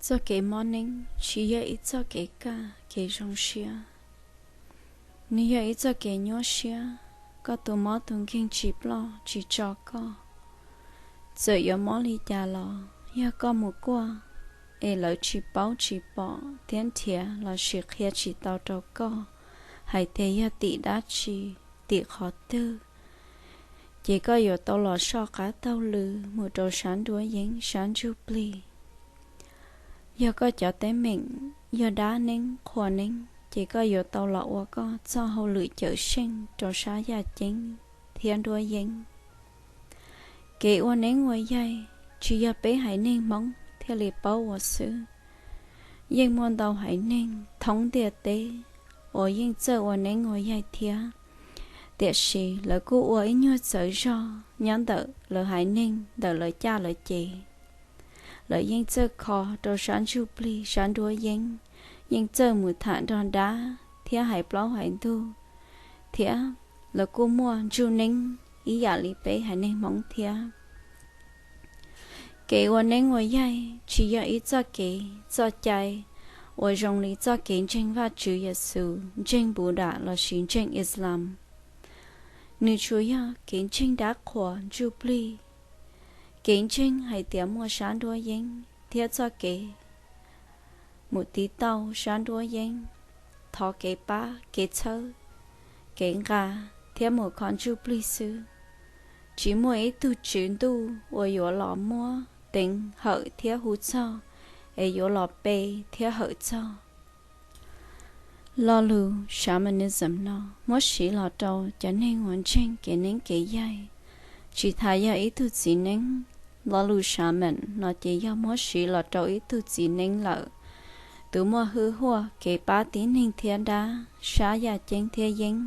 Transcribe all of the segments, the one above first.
Txoj kev mob neeb tsis yog ib txoj kev kaj kev zoo siab. Nws yog ib txoj kev nyuaj siab. Koj tus mob tus nkeeg tsis ploj tsis tso koj. Txawm yuav mob li cas los yog koj mus kuaj es lawv tsis paub tsis pom thiab nrhiav lossis qhia tsis tau rau koj hais tias yog tim dab tsi, tim qhov twg, ces koj yuav tau los soj qab taug lw mus rau sab nruab yeeb sab ntsuj plig. Yog koj cov teeb meem yog dab neeb qhua neeb, ces koj yuav tau los ua koj txoj hauj lwm cawm seej rau sab yaj ceeb thiab nruab yeeb. Kev ua neeb ua yaig tsis yog peb haiv neeg Hmoob thiaj li paub ua xwb. Yeej muaj ntau haiv neeg thoob ntiaj teb uas yeej txawj ua neeb ua yaig thiab, tiam sis lawv kuj ua ib nyuag txawv zog nyob ntawm lawv haiv neeg ntawm lawv caj lawv ces. Lawv yeej txawj kho rau sab ntsuj plig sab nruab yeeb, yeej txawj mus tham nrog dab thiab hais plaub hais ntug, thiab lawv kuj muaj ntsuj neeb ib yam li peb haiv neeg Hmoob thiab. Kev ua neeb ua yaig tsis yog ib txoj kev txoj cai uas zoo li txoj kev ntseeg Vajtswv Yexus, ntseeg Buddha lossis ntseeg Islam. Nws tsuas yog kev ntseeg dab qhuas ntsuj plig, kev ntseeg hais tias muaj sab nruab yeeb thiab txoj kev mus tiv tauj sab nruab yeeb, thov kev pab kev txhawb, kev nqa thiab mus kho ntsuj plig xwb. Tsis muaj ib tug tswv ntuj uas yuav los muab teev hawm thiab hu txog, es yuav los pe thiab hawm txog. Lo lus shamanism no muab siv los rau cov neeg uas ntseeg kev neeb kev yaig, tsis tas yog ib tug txiv neeb. Lo lus shaman no ces yog muab siv los rau ib tug txiv neeb lawm, tus muaj hwj huaj kev pab tib neeg thiab dab sab yaj ceeb thiab yeeb.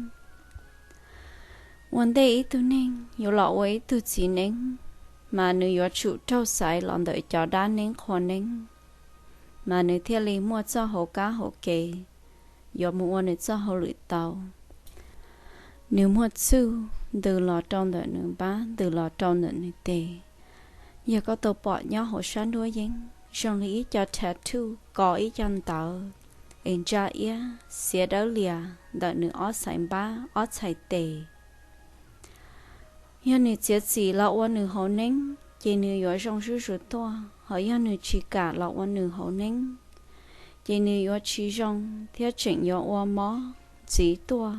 Ua ntej ib tug neeg yuav los ua ib tug txiv neeb, mas nws yuav tsum raug xaiv los ntawm cov dab neeb qhua neeb, mas nws thiaj li muaj txoj hauv kab hauv kev yuav mus ua nws txoj hauj lwm tau. Nws muaj txuj ntws los rau ntawm nws npab, ntws los rau ntawm nws tes. Yog koj tau pom nyob hauv sab nruab yeeb zoo li ib co tattoo, kos ib co ntawv es ntsa iab xiav dawb lias ntawm nws ob txhais npab ob txhais tes. Yog nws txiav txim los ua nws hauv neeb, ces nws yuav zoo zuj zus tuaj. Ho yog nws tsis kam los ua nws hauv neeb, ces nws yuav tsis zoo thiab tseem yuav ua mob ntxiv tuaj.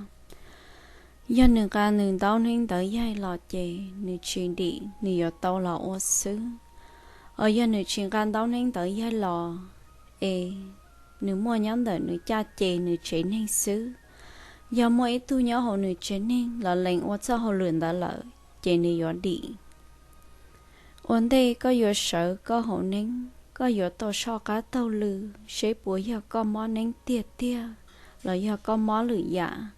Yog nws nqa nws ntaub neeb ntawv yaig los ces nws tsis dim, nws yuav tau los ua xwb. Ho yog nws tsis nqa ntaub neeb ntawv yaig los, es nws muaj nyob ntawm nws caj ces nws tsev neeg xwb, yog muaj ib tug nyob hauv nws tsev neeg los lees ua txoj hauj lwm ntawd lawm, ces nws yuav dim. Ua ntej koj yuav sawv koj hauv neeb, koj yuav tau soj qab taug lw seb puas yog koj mob neeb tiag tiag los yog koj mob lwm yam.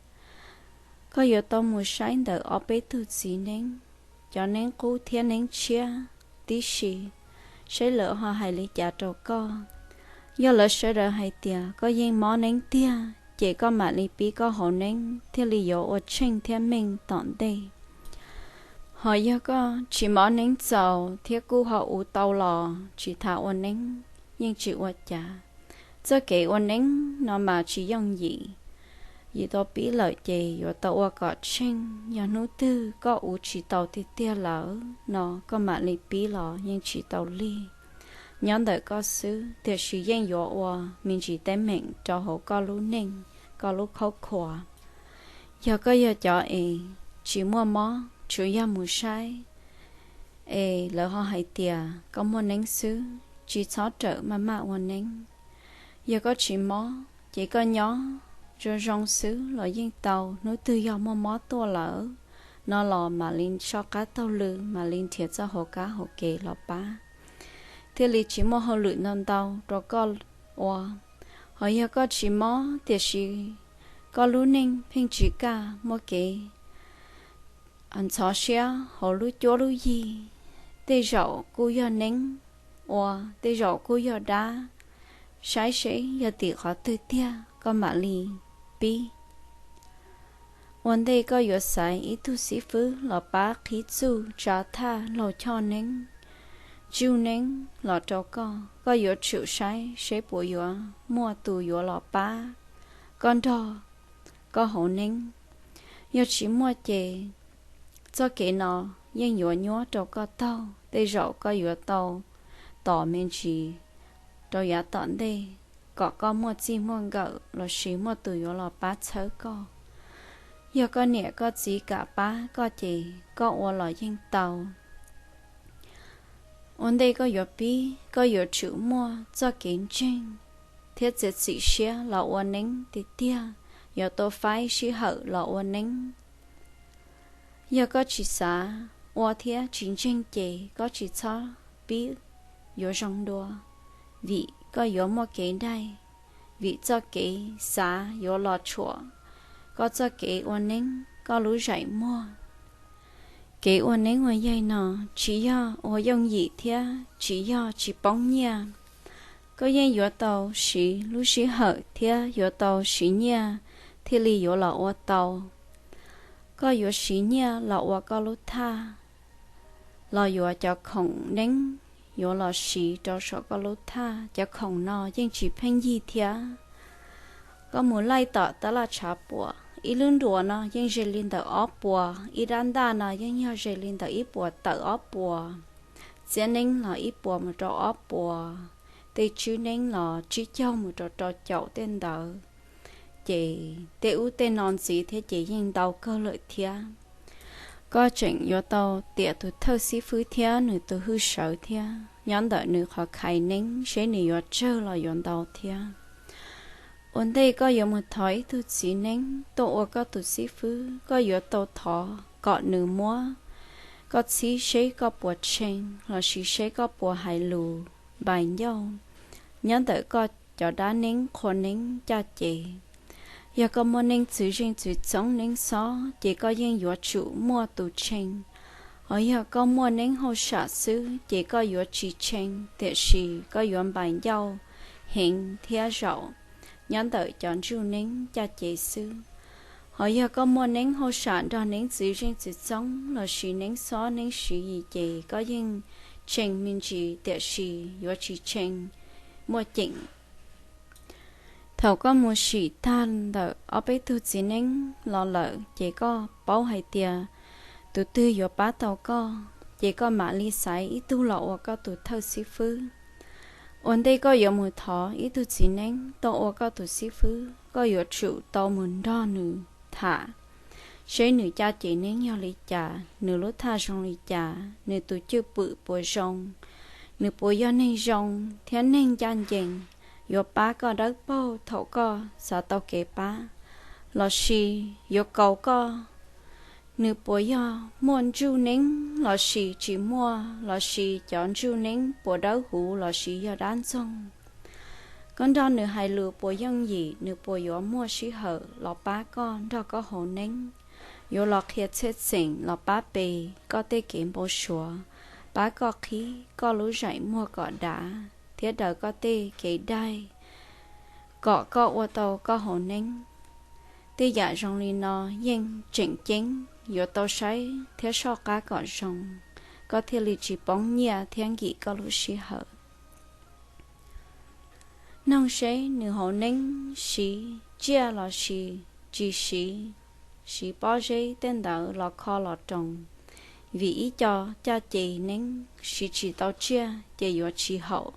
Koj yuav tau mus saib ntawm ob peb tug txiv neeb, cov neeb qub thiab neeb tshiab tib si, saib lawv ho hais li cas rau koj. Yog lawv sawv daws hais tias koj yeej mob neeb tiag, ces koj mam li pib koj hauv neeb thiaj li yuav ua tsheej thiab meej tom ntej. Ho yog koj tsis mob neeb txaus thiab kuj ho uv tau los tsis tas ua neeb, yeej tsis ua cas. Txoj kev ua neeb no mas tsis yooj yim. Yim tau pib lawm ces yuav tau ua kom tsheej. Yog hnub twg koj uv tsis tau tiag tiag lawm no koj mam li pib los yeej tsis tau lig. Nyob ntawm koj xwb, tiam sis yeej yuav ua me ntsis teeb meem rau hauv koj lub neej, koj lub khaub khuas. Yog koj yog cov es tsis muaj mob, tsuas yog mus saib es lawv ho hais tias koj muaj neeb xwb, tsis txhob rawm maj maj ua neeb. Yog koj tsis mob ces koj nyob zoo zoo xwb los yeej tau. Hnub twg yog muaj mob tuaj lawm no los mam li soj qab taug lw, mam li nrhiav txoj hauv kab hauv kev los pab, thiaj li tsis muaj hauj lwm ntau ntau rau koj ua. Ho yog koj tsis mob tiam sis koj lub neej pheej tsis kaj, muaj kev ntxhov siab hauv lub cuab lub yig, tej zaum kuj yog neeb ua, tej zaum kuj yog dab, saib seb yog tim qhov twg tiag koj mam li pib. Ua ntej koj yuav xaiv ib tug xib fwb los pab qhib txuj tsa thaj laug choj neeb, ntsuj neeb los rau koj, koj yuav tsum saib seb puas yuav muaj tus yuav los pab koj nrog koj haus neeb. Yog tsis muaj ces txoj kev no yeej yuav nyuab rau koj taug, tej zaum koj yuav tau tos me ntsis rau yav tom ntej kom koj muaj txij muaj nkawm lossis muaj tus yuav los pab txhawb koj. Yog koj niam koj txiv kam pab koj ces koj ua los yeej tau. Ua ntej koj yuav pib, koj yuav tsum muaj txoj kev ntseeg thiab txiav txim siab los ua neeb tiag tiag, yuav tau faib sij hawm los ua neeb. Yog koj tsis xav ua thiab tsis ntseeg ces koj tsis txhob pib yuav zoo dua, vim koj yuav muaj kev daig, vim txoj kev xav yuav los tshuam koj txoj kev ua neeb, koj lub zaim muag. Kev ua neeb ua yaig no tsis yog ua yooj yim thiab tsis yog tsis poob nyiaj. Koj yeej yuav tau siv lub sij hawm thiab yuav tau siv nyiaj thiaj li yuav los ua tau. Koj yuav siv nyiaj los ua koj lub thaj, los yuav cov khoom neeb yuav los siv rau saum koj lub thaj. Cov khoom no yeej tsis pheej yig thiab. Koj mus laij tom tab laj tshav puam, ib lub nruas no yeej ze li ntawm ob puas, ib rab ntaj no yeej yog ze li ntawm ib puas tawm ob puas. Txiab neeb los ib puas mus rau ob puas, tej tswb neeb los tsib caug mus rau rau caum tej ntawd. Ces tej ub tej no ntxiv thiab ces yeej ntau kawg lawm thiab. Koj tseem yuav tau tiam tus thawj xib fwb thiab nws tus hwj sawv thiab, nyob ntawm nws qhov khais neeb seb nws yuav tsawg los yuav ntau thiab. Ua ntej koj yuav mus thov ib tug txiv neeb tuaj ua koj tus xib fwb, koj yuav tau thov kom nws muab koj txhib seb koj puas tshee lossis seb koj puas hais lus npais ncauj nyob ntawm koj cov dab neeb qhua neeb caj ces. Yog koj muaj neej txwv zeej txwv txoob neeb xob ces koj yeej yuav tsum muaj tus tshee. Hos yog koj muaj neeb hauj sam xwb ces koj yuav tsis tshee, tiam sis koj yuav npais ncauj heev thiab zaum nyob ntawm cov ntsuj neeb caj ces xwb. Hos yog koj muaj neeb hauj sam nrog neeb txwv zeej txwv txoob lossis neeb xob neeb siv yis ces koj yeej tshee me ntsis, tiam sis yuav tsis tshee muaj ceem. Thaum koj mus sim tag ntawm ob peb tug txiv neeb los lawm ces koj paub hais tias tus twg yuav pab tau koj, ces koj mam li xaiv ib tug los ua koj tus thawj xib fwb. Ua ntej koj yuav mus thov ib tug txiv neeb tuaj ua koj tus xib fwb, koj yuav tsum tau mus nrog nws tham seb nws caj ces neeb yog li cas, nws lub thaj zoo li cas, nws tus cwj pwm puas zoo, nws puas yog neeg zoo thiab neeg ncaj ncees, yuav pab koj dawb paug thaum koj xav tau kev pab, lossis yuav kaus koj. Nws puas yog muaj ntsuj neeb lossis tsis muaj, lossis cov ntsuj neeb puas dawb huv lossis yog dab ntxoog. Koj nrog nws hais lus puas yooj yim, nws puas yuav muaj sij hawm los pab koj nrog koj haus neeb, yuav los qhia txhiaj xeem los pab pe koj tej kev npau suav, pab koj qhib koj lub zaim muag kom dav thiab daws koj tej kev daig kom koj ua tau koj haus neeb. Tej yam zoo li no yeej tseem ceeb, yuav tau saib thiab soj qab kom zoo, koj thiaj li tsis poob nyiaj thiab nkim koj lub sij hawm. Noog seb nws haus neeb siv tsiaj lossis tsis siv, siv pob zeb tej ntawd los kho los roos, vim ib co caj ces neeb siv tsis tau tsiaj ces yuav tsis haum.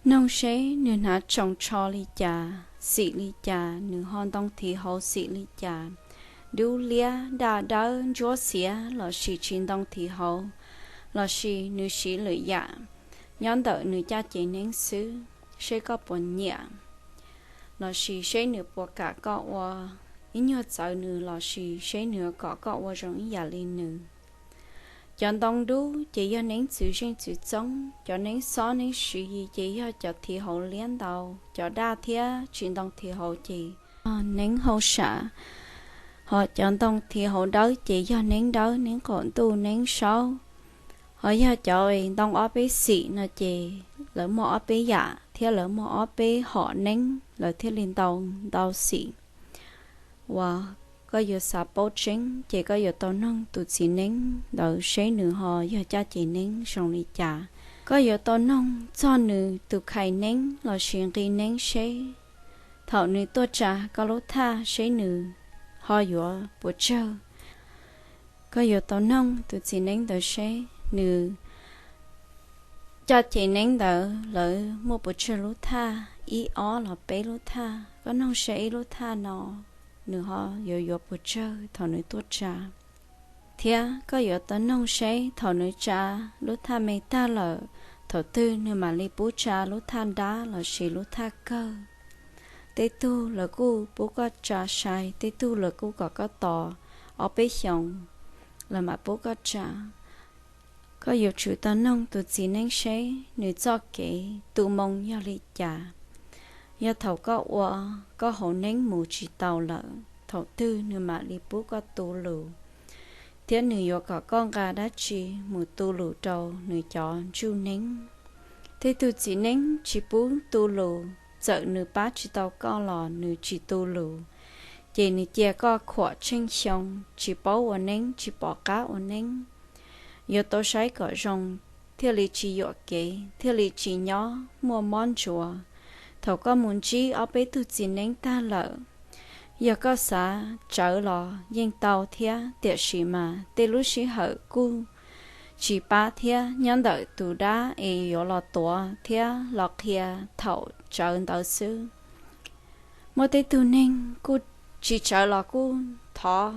Noog seb nws hnav tsoos tsho li cas, xim li cas, nws ho ntoo thiv hauv xim li cas, dub liab daj dawb ntsuab xiav lossis tsis ntoo thiv hauv, lossis nws siv lwm yam nyob ntawm nws caj ces neeb xwb, seb koj puas nyiam, lossis seb nws puas kam koj ua ib nyuag txawv nws, lossis seb nws kom koj ua zoo ib yam li nws. Cov ntoo dub ces yog neeb txwv zeej txwv txoob, cov neeb xob neeb siv yis ces yog cov thiv hauv liab ntau, cov daj thiab tsis ntoo thiv hauv ces neeb hauj sam, hos cov ntoo thiv hauv dawb ces yog neeb dawb, neeb qaum ntuj, neeb saub. Hos yog cov ntoo ob peb xim no ces lawv muaj ob peb yam thiab lawv muaj ob peb hom neeb, lawv thiaj li ntau ntau xim. Uas koj yuav xav paub tseeb ces koj yuav tau noog tus txiv neeb ntawd seb nws ho yog caj ces neeb zoo li cas, Koj yuav tau noog txog nws tus khais neeb lossis nqi neeb seb thaum nws tuaj tsa koj lub thaj seb nws ho yuav puas tsawg. Koj yuav tau noog tus txiv neeb ntawd seb nws caj ces neeb ntawd lawv muaj puas tsawg lub thaj, ib ob los peb lub thaj. Koj noog seb ib lub thaj no nws ho yuav yuav puas tsawg thaum nws tuaj tsa. Thiab koj yuav tau noog seb thaum nws tsa lub thaj me tag lawm, thaum twg nws mam li pub tsa lub thaj dab lossis lub thaj kawg. Tej tug lawv kuj pub koj tsa sai, tej tug lawv kuj kom koj tos ob peb xyoos lawv mam pub koj tsa. Koj yuav tsum tau noog tus txiv neeb seb nws txoj kev tu moo yog li cas. Yog thaum koj ua koj hauv neeb mus tsis tau lawm, thaum twg nws mam li pub koj tu lus, thiab nws yuav kom koj nqa dab tsi mus tu lus rau nws cov ntsuj neeb. Tej tug txiv neeb tsis pub tu lus, txawm nws pab tsis tau koj los nws tsis tu lus, ces nws cia koj khuam tsheej xyoo tsis paub ua neeb, tsis pom qab ua neeb. Yuav tau saib kom zoo thiaj li tsis yuam kev, thiaj li tsis nyob muaj mob ntsuav. Thaum koj mus ntsib ob peb tug txiv neeb tag lawm, yog koj xav tsawv los yeej tau thiab, tiam sis mas tej lub sij hawm kuj tsis pab thiab. Nyob ntawm tus dab es yuav los tuav thiab los qhia thaum tsawv ntawd xwb. Muaj tej tug neeg kuj tsis tsawv los kuj thov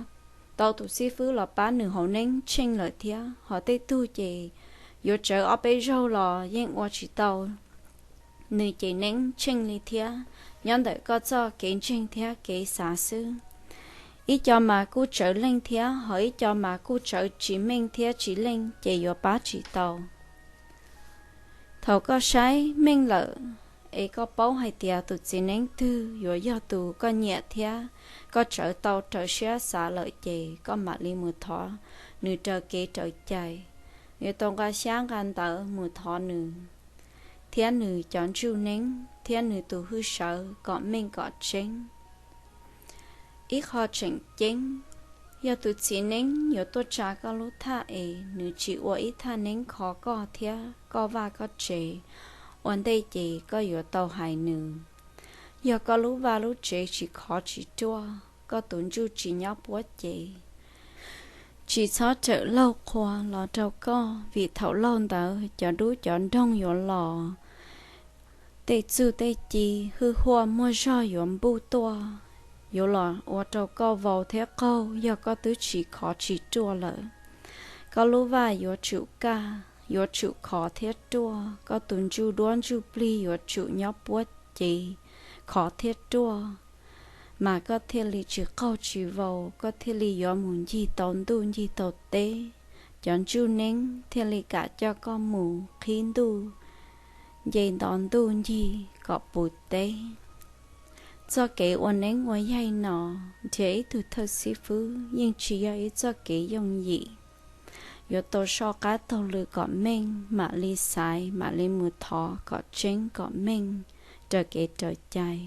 tau tus xib fwb los pab nws hauv neeb tsheej lawm thiab, ho tej tug ces yuav tsawv ob peb zaug los yeej ua tsis tau nws ces neeb tsheej li thiab. Nyob ntawm koj txoj kev ntseeg thiab kev xav xwb. Ib co mas kuj tsawv leej thiab, ho ib co mas kuj tsawv tsis meej thiab tsis leej ces yuav pab tsis tau. Thaum koj saib meej lawm es koj paub hais tias tus txiv neeb twg yuav yog tus koj nyiam thiab koj tsawv tau raws siab xav lawm ces koj mam li mus thov nws raws kev raws cai. Yuav tau nqa xyab nqa ntawv mus thov nws thiab nws cov ntsuj neeb thiab nws tus hwj sawv kom meej kom tseeb. Ib qho tseem ceeb, yog tus txiv neeb yuav tuaj tsa koj lub thaj es nws tsis ua ib thaj neeb kho koj thiab koj vaj koj tsev ua ntej ces koj yuav tau hais nws. Yog koj lub vaj lub tsev tsis khov tsis ruaj, koj tus ntsuj tsis nyob puab cev, tsis txhob rawm laug qhua los rau koj, vim thaum laug ntawd cov dub cov nroog yuav los, tej txuj tej ci hwj huaj muaj zog yuav npuj tuaj, yuav los ua rau koj vau thiab qaug yog koj twb tsis khov tsis ruaj lawm. Koj lub vaj yuav tsum kaj, yuav tsum khov thiab ruaj, koj tus ntsuj duab ntsuj plig yuav tsum nyob puab cev, khov thiab ruaj, mas koj thiaj li tsis qaug tsis vau, koj thiaj li yuav mus ncig tau ntuj ncig tau teb, cov ntsuj neeb thiaj li kam coj koj mus qhib ntuj, nce nto ntuj ncig kom puv teb. Txoj kev ua neeb ua yaig no, nrhiav ib tug thawj xib fwb yeej tsis yog ib txoj kev yooj yim. Yuav tau soj qab taug lw kom meej, mam li xaiv, mam li mus thov kom tseeb kom meej, raws kev raws cai.